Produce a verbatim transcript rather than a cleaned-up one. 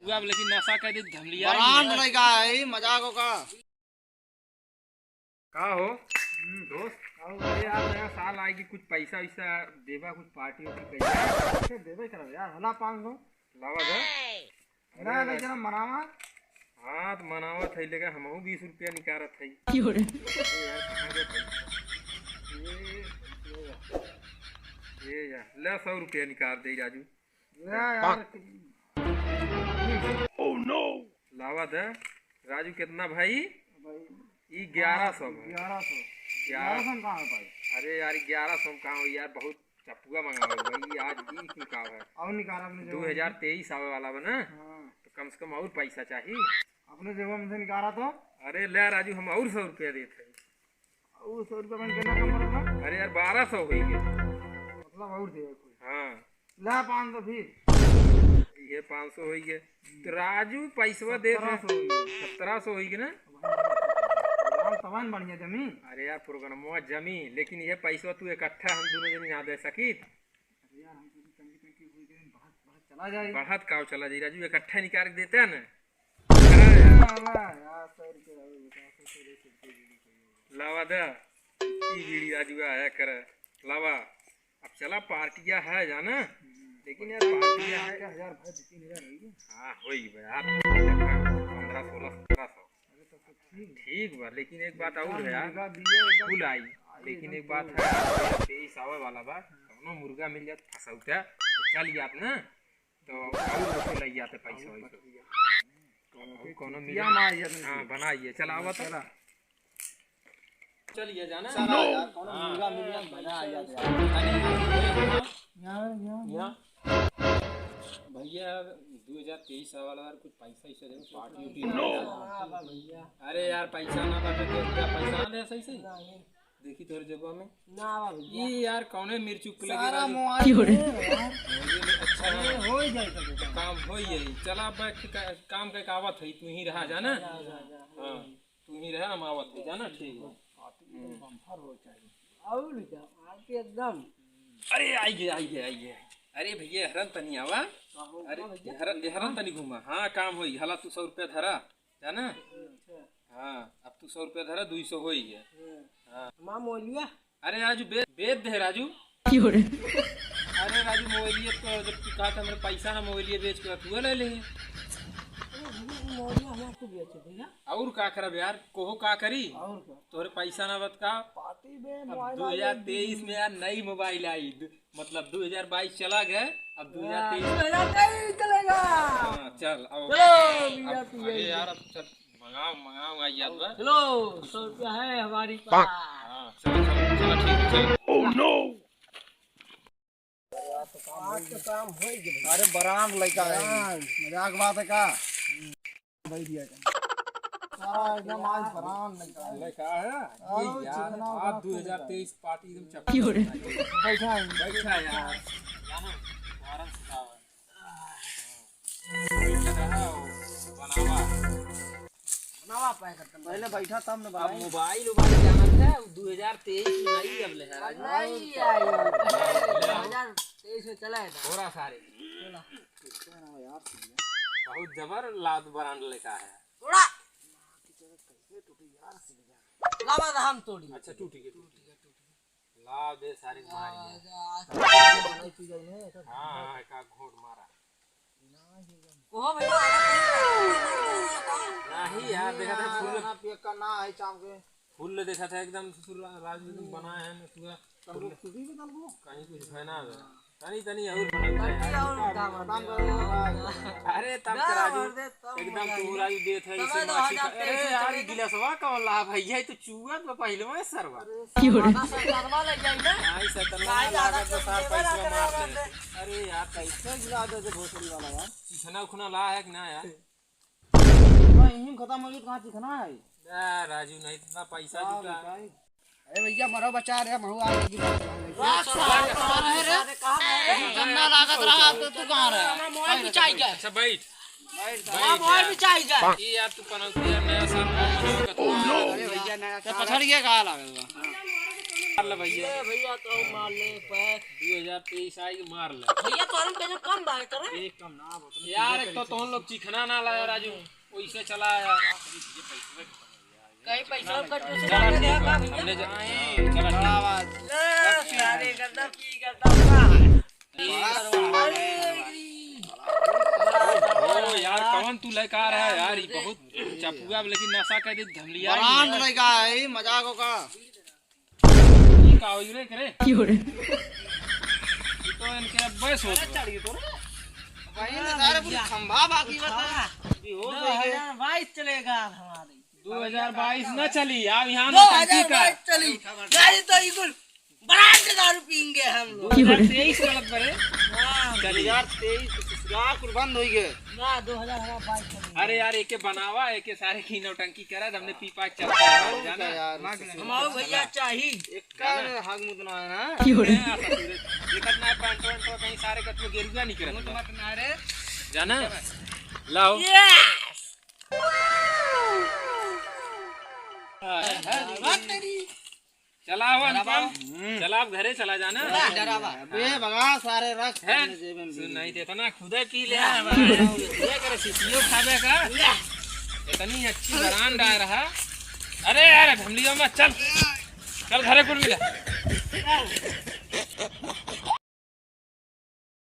तू अब लेकिन नशा कर दे, धमलिया ही बरान है। लइका है, मजाक हो का? का हो? हम्म, दोस्त। अरे यार, नया साल आएगी, कुछ पैसा वैसा देबा, कुछ पार्टी वार्टी कइबा। अच्छा, देबे करब यार, हला पाँच सौ। लावा दे। अरे ना, भाई। जरा मनावा। हाँ, तो मनावत है, लेकिन हमहू बीस रुपया निकारत है। क्यों रे? अरे यार, कहाँ गए पैसा? ये, ये, ये जा, ले सौ रुपया निकार दे राजू। ले यार। Oh no! लावा दे। राजू, कितना भाई? भाई, ई ग्यारह सौ है। ग्यारह सौ। ग्यारह। ग्यारह सौ में कहाँ हो पाई? अरे यार, ग्यारह सौ में कहाँ हो यार, बहुत चपुआ मंगावा भाई, आज ई कुल का है? और निकाल अपने जेब में। दो हज़ार तेईस आवे वाला बा ना? हाँ। तो कम से कम और पैसा चाहिए। अपने जेब में से निकाला तो। अरे ले राजू, हम और सौ रुपया देत है। और सौ रुपया में कितना कम पड़ेगा? अरे यार, बारह सौ होई गए। मतलब और दे कोई। हाँ। ला पाँच सौ फिर। ये पाँच सौ होई गए। तो राजू, पैसवा दे दे। सत्रह सौ होई गए। सत्रह सौ होई गए ना? अब हम तवन बढ़िया जमी। अरे यार, प्रोग्रामवा जमी, लेकिन ये पैसवा तू इकट्ठा हम दोनों जनी ना दे सकित। अरे यार, हम तो तंगी तंगी हुई गए, बढ़त बढ़त चला जाए। बढ़त काव चला जाए राजू, इकट्ठा निकाल के देते हैं ना। हाँ, हाँ, यार, सौ रुपया हो, पचास रुपया दे, सौ रुपया दे, सौ रुपया दे। लावा दा, ई बीड़ी राजू आया करे। लावा, अब चला, पार्टिया है जाना, लेकिन यार, पार्टिया है। क्या हजार भाई, दो तीन हजार होई गए। हाँ, होई बा यार, पन्द्रह, सोलह, सत्रह सौ। अरे, तब तो ठीक बा। ठीक बा, लेकिन एक बात और है यार, मुर्गा दिए एकदम। फुल आई, लेकिन एक बात है, तेईस आवे वाला बा, कौनो मुर्गा मिल जात फसौटा, तो चल जात ना, तो और उसे लग जाते पैसा वैसा। और कोनो मिल जात। हाँ, बनाइए, चला आवा तो। चला। चलिए जाना। चला यार, कौनो मुर्गा मिल जाए, मजा आ जाए यार। यहाँ, यहाँ। भैया, दो हज़ार तेईस वाला यार, कुछ पैसा वैसा दे, पार्टी उर्टी ना। हाँ, बा भैया। अरे यार, पैसा ना बाटे, तो क्या पैसा ना दे सही सही? नहीं। देखी तोरे जेबा में। ना बा भैया। ये यार, कौने मिर्चुक लगे सारा बाटे? मोबाइल में है यार। अच्छा, अरे, हो ही जाए तो काम हो ही जाए। चला, अब एक का-, काम का आवत है, तू ही रहा जाना। जा, जा, जा। हाँ। तू ही रहा, हम आवत है, जाना, ठीक बा। पार्टी एकदम बम्पर हो चाहिए। और क्या, पार्टी एकदम। अरे, आई गए, आई गए, आई गए। अरे भैया, हरन तनी आवा। का हो, अरे, का भैया? हरन, हरन तनी घूमा। हाँ, काम होई। हला तू सौ रुपया धरा, जाना? अच्छा। हाँ, अब तू सौ रुपया धरा, दुई सौ होई है। हाँ। हाँ। माँ मोलिया। अरे राजू, बे-, बेच दे राजू। क्यों रे? अरे राजू, मोबाइलिया तो जब तू कहा था, हमरे पैसा ना मोबाइलिया बेच के तू ले ले। अरे भैया, मोबाइलिया हमार तो बेच दे ना। और का करब यार, कोहो का करी? और का? तोहरे पैसा ना बत का? पार्टी में अब मोबाइल आ गया। दो हज़ार तेईस में यार नई मोबाइल आई, दु-, मतलब दो हज़ार बाईस चला गए, अब दो हज़ार तेईस। हाँ, दो हज़ार तेईस चलेगा। हाँ, चल, अब चलो, अब, भैया, तू अरे यही यार, अब चल। मंगाओ, मंगाओ, आई याद बा। लो, सौ रुपया है हमारी पास। हाँ, चलो, चलो, चलो, ठीक है, चलो। Oh no! आज तो काम हो गया। अरे, बरान लइका है। बरान। मजाक बात है का? बैठ गया का? सारा एकदम आज बरान लइका है। लइका है? आओ, ये यार, चिकना आज बड़ा दो हज़ार तेईस पार्टी एकदम चपटा क्यों रे? बैठा है। बैठा है यार। जानो, फौरन सुतावा। बनावा। बनावा pack करता हूँ। पहले बैठा तब न अब बनाई। मोबाइल, मोबाइल जानत है, उ दो हज़ार तेईस में नहीं अब ले है, राजू। नहीं आई। दो हज़ार तेईस में चला है था। थोड़ा सारे। थोड़ा। बहुत जबर लाद brand लेका है। थोड़ा। लावा तो हम तोड़ी। अच्छा, टूट गया, टूट गया। लाव दे सारे मार दिया। हाँ, हाँ, एक आध घोट मारा। ओहो भैया, नहीं यार, देखा था फुल। ना पियक्का ना है शाम के। फुल देखा था एकदम ससुर राज में तुम बनाए हैं ना पूरा। तब लोग खुद ही बदल दो। कहीं कुछ है ना बे। तनी, तनी और बनल जाए। तनी और का बदल दो? अरे, तब ना, तो राजू, और दे, तब एकदम मजा तू आई। राजू देत है, तब इसे तो माछी हजार खा-, तेईस अरे में यार, चले ये गिलासवा कौन ला भैया? ये तो चुअत बा पहिले में सरवा। अरे, क्यों रे? आधा सैतरवा लग जाई ना। हाँ, ये सैतरवा भाई, लागत आधा बा, सार सैतरवा पैसवा लग मार जाई दे। ना। अरे यार, कैसे गिरा दे, दे भोसड़ी वाला यार। चिखना उखना ला है कि ना यार? भाई, यहीं खत्म हो गई, कहाँ चिखना है? ना राजू, नहीं इतना पैसा का जुटा। बताई? अरे भैया, मरो बचा रे, महू आ गई। अरे, कहाँ है? तू चंदा लागत रहा, तो तू कहाँ रहा? मोबाइल भी चाहिए। अच्छा, बैठ। बैठ, हाँ, बैठ मोबाइल यार। भी चाहिए। ये यार, तू पनौती यार, नया साल में मनाओ का तू। अरे भैया, नया साल है। पछड़िए कहाँ लागल बा? ले भैया। ले भैया, तो मार ले, पैक। दो हज़ार तेईस आई के मार ले। भैया, तो हम पैसा कम बात करे। एक कम ना, बहुत नहीं। यार, एक तो तुम लोग चिखना ना लाया, राजू। वैसे चला यार। कहीं पैसा कट के चला, चला, ठीक है। हमने जा-, चला, ठीक। ले, सारे गंदा पी, गंदा पा। ओ यार, कौन तू लइका आ रहा है यार? ये बहुत चपुआ, लेकिन नशा कर दे, धमलिया ही है। ब्रांड लइका है, ये मजाक होगा। ये का हो रे करे? क्यों रे? ये तो इनके अब्बे सो। अरे चढ़िए तो रे। भाई ने सारे पूरी खंभा बाकी बता। ये हो गई है। दो हज़ार बाईस चलेगा हमारी। दो हज़ार बाईस ना चली, आप यहाँ ना टंकी का। दो हज़ार बाईस चली। गाड़ी तो इकुल ब्रांड दारू पीएंगे हम लोग। दो हज़ार तेईस गलत बरे। हाँ। चली। दो हज़ार तेईस तो ससुरा कुल बंद हो गए। ना, दो हज़ार बाईस चली। अरे यार, एके बनावा, एके सारे की नौटंकी करा, हमने पी पाक चलता है, और जाना। क्या यार, हम आओ भैया, चाही। एक का हाग मुदना है ना? क्यों रे? देखत ना पैंटो वैंटो कहीं सारे कतलो गेरुआ निकलत बा। मत ना रे। जाना? लाओ। Yes! हाँ, हाँ, बात तेरी। चला हो अनुपम। हम्म। चला, अब घरे चला जाना। चला, डरावा। अबे भगा सारे रख है। जेबे में सुन, नहीं तो इतना खुदे पी ले। हाँ, भाई। ये करे, सीसीओ खाबे का? इतनी अच्छी ब्रांड आ रहा। अरे यार, घमलिया मत, चल। चल घरे कुल मिला।